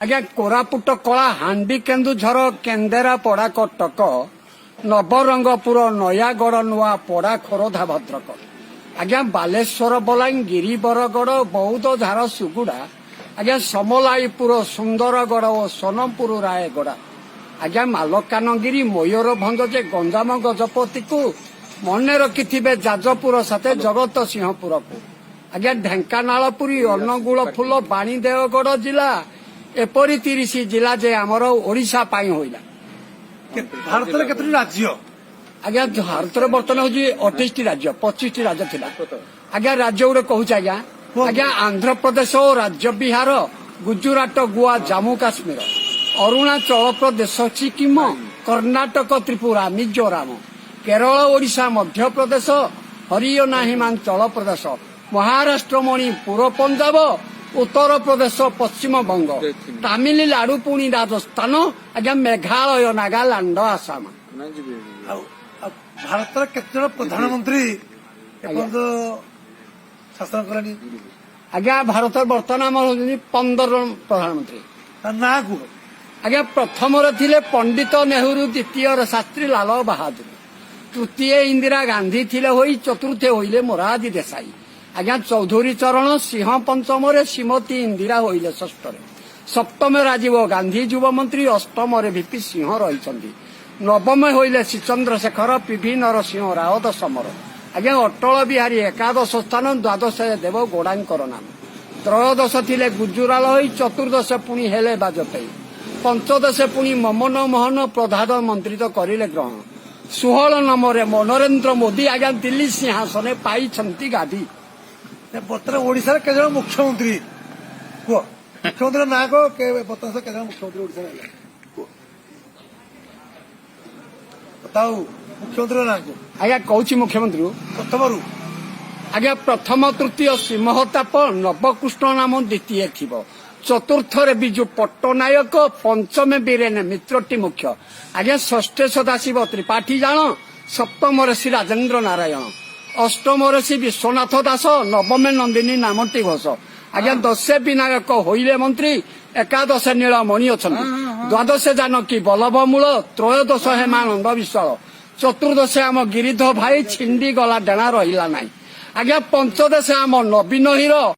ଆଜ୍ଞା, କୋରାପୁଟ, କଳାହାଣ୍ଡି, କେନ୍ଦୁଝର, କେନ୍ଦ୍ରାପଡ଼ା, କଟକ, ନବରଙ୍ଗପୁର, ନୟାଗଡ଼, ନୂଆପଡ଼ା, ଖୋରଧା, ଭଦ୍ରକ, ଆଜ୍ଞା, ବାଲେଶ୍ୱର, ବଲାଙ୍ଗୀର, ବରଗଡ଼, ବୌଦ୍ଧ, ଝାରସୁଗୁଡ଼ା, ଆଜ୍ଞା, ସମଲାଇପୁର, ସୁନ୍ଦରଗଡ଼ ଓ ସୋନପୁର, ରାୟଗଡ଼ା, ଆଜ୍ଞା, ମାଲକାନଗିରି, ମୟୂରଭଞ୍ଜ ଯେ ଗଞ୍ଜାମ, ଗଜପତିକୁ ମନେ ରଖିଥିବେ, ଯାଜପୁର ସାଥେ ଜଗତସିଂହପୁରକୁ, ଆଜ୍ଞା, ଢେଙ୍କାନାଳ, ପୁରୀ, ଅନୁଗୁଳ, ଫୁଲବାଣୀ, ଦେଓଗଡ଼ ଜିଲ୍ଲା। ଏପରି 30 ଜିଲ୍ଲା ଯେ ଆମର ଓଡ଼ିଶା ପାଇଁ ହୋଇଲା। ଭାରତରେ କେତୋଟି ରାଜ୍ୟ? ଆଜ୍ଞା, ଭାରତରେ ବର୍ତ୍ତମାନ ହଉଛି 28ଟି ରାଜ୍ୟ, 25ଟି ରାଜ୍ୟ ଥିଲା। ଆଜ୍ଞା, ରାଜ୍ୟ ଗୋଟେ କହୁଛି ଆଜ୍ଞା। ଆଜ୍ଞା, ଆନ୍ଧ୍ରପ୍ରଦେଶ ଓ ରାଜ୍ୟ ବିହାର, ଗୁଜୁରାଟ, ଗୋଆ, ଜାମ୍ମୁ କାଶ୍ମୀର, ଅରୁଣାଚଳ ପ୍ରଦେଶ, ସିକିମ, କର୍ଣ୍ଣାଟକ, ତ୍ରିପୁରା, ମିଜୋରାମ, କେରଳ, ଓଡ଼ିଶା, ମଧ୍ୟପ୍ରଦେଶ, ହରିୟାଣା, ହିମାଚଳ ପ୍ରଦେଶ, ମହାରାଷ୍ଟ୍ର, ମଣିପୁର, ପଞ୍ଜାବ, ଉତ୍ତରପ୍ରଦେଶ, ପଶ୍ଚିମବଙ୍ଗ, ତାମିଲନାଡୁ, ପୁଣି ରାଜସ୍ଥାନ, ଆଜ୍ଞା, ମେଘାଳୟ, ନାଗାଲାଣ୍ଡ, ଆସାମ। ଆଉ ଆଉ ଭାରତର କେତେ ଜଣ ପ୍ରଧାନମନ୍ତ୍ରୀ ଏପର୍ଯ୍ୟନ୍ତ ଶାସନ କଲେଣି? ଆଜ୍ଞା, ଭାରତର ବର୍ତ୍ତମାନ ଆମର ହଉଛନ୍ତି 15 ଜଣ ପ୍ରଧାନମନ୍ତ୍ରୀ। ତା ନାଁ କୁହ। ଆଜ୍ଞା, ପ୍ରଥମରେ ଥିଲେ ପଣ୍ଡିତ ନେହେରୁ, ଦ୍ୱିତୀୟରେ ଶାସ୍ତ୍ରୀ ଲାଲ ବାହାଦୁର, ତୃତୀୟ ଇନ୍ଦିରା ଗାନ୍ଧୀ ଥିଲେ ହୋଇ, ଚତୁର୍ଥ ହୋଇଲେ ମୋରାରଜୀ ଦେଶାଇ, ଆଜ୍ଞା, ଚୌଧୁରୀ ଚରଣ ସିଂହ ପଞ୍ଚମରେ, ଶ୍ରୀମତୀ ଇନ୍ଦିରା ହୋଇଲେ ଷଷ୍ଠରେ, ସପ୍ତମ ରାଜୀବ ଗାନ୍ଧୀ ଯୁବମନ୍ତ୍ରୀ, ଅଷ୍ଟମରେ ଭିପି ସିଂହ ରହିଛନ୍ତି, ନବମ ହୋଇଲେ ଶ୍ରୀ ଚନ୍ଦ୍ରଶେଖର, ପିଭି ନରସିଂହ ରାଓ ଦଶମର, ଆଜ୍ଞା, ଅଟଳ ବିହାରୀ ଏକାଦଶ ସ୍ଥାନ, ଦ୍ୱାଦଶ ଦେବ ଗୌଡ଼ାଙ୍କର ନାମ, ତ୍ରୟୋଦଶ ଥିଲେ ଗୁଜୁରାଲ ହୋଇ, ଚତୁର୍ଦ୍ଦଶ ପୁଣି ହେଲେ ବାଜପେୟୀ, ପଞ୍ଚଦଶ ପୁଣି ମନମୋହନ ମୋହନ ପ୍ରଧାନମନ୍ତ୍ରୀ ତ କରିଲେ ଗ୍ରହଣ, 16 ନମ୍ବରରେ ନରେନ୍ଦ୍ର ମୋଦି, ଆଜ୍ଞା, ଦିଲ୍ଲୀ ସିଂହାସନେ ପାଇଛନ୍ତି ଗାଦି। ବର୍ତ୍ତମାନ ଓଡିଶାରେ କେତେ ଜଣ ମୁଖ୍ୟମନ୍ତ୍ରୀ କୁହ। ମୁଖ୍ୟମନ୍ତ୍ରୀର ନାଁ କହ। ବର୍ତ୍ତମାନ କେତେ ଜଣ ମୁଖ୍ୟମନ୍ତ୍ରୀ ଓଡିଶାରେ ହେଲେ କୁହ। ବତାଉ, ମୁଖ୍ୟମନ୍ତ୍ରୀର ନାଁ କୁହ। ଆଜ୍ଞା, କହୁଛି ମୁଖ୍ୟମନ୍ତ୍ରୀ। ପ୍ରଥମରୁ। ଆଜ୍ଞା, ପ୍ରଥମ ତୃତୀୟ ଶ୍ରୀ ମହତାବ, ନବକୃଷ୍ଣ ନାମ ଦ୍ୱିତୀୟ ଥିବ, ଚତୁର୍ଥରେ ବିଜୁ ପଟ୍ଟନାୟକ, ପଞ୍ଚମେ ବୀରେନ ମିତ୍ରଟି ମୁଖ୍ୟ, ଆଜ୍ଞା, ଷଷ୍ଠେ ସଦାଶିବ ତ୍ରିପାଠୀ ଜାଣ, ସପ୍ତମରେ ଶ୍ରୀ ରାଜେନ୍ଦ୍ର ନାରାୟଣ, ଅଷ୍ଟମରେ ଶ୍ରୀ ବିଶ୍ୱନାଥ ଦାସ, ନବମେ ନନ୍ଦିନୀ ନାମଟି ଘୋଷ, ଆଜ୍ଞା, ଦଶେ ବିନାୟକ ହୋଇଲେ ମନ୍ତ୍ରୀ, ଏକାଦଶ ନୀଳମଣି ଅଛନ୍ତି, ଦ୍ୱାଦଶ ଜାନକୀ ବଲ୍ଲଭ ମୂଳ, ତ୍ରୟୋଦଶ ହେମାନନ୍ଦ ବିଶ୍ୱାଳ, ଚତୁର୍ଦ୍ଦଶ ଆମ ଗିରିଧ ଭାଇ, ଛିଣ୍ଡି ଗଲା ଡେଣା ରହିଲା ନାହିଁ, ଆଜ୍ଞା, ପଞ୍ଚଦଶ ଆମ ନବୀନ ହିର।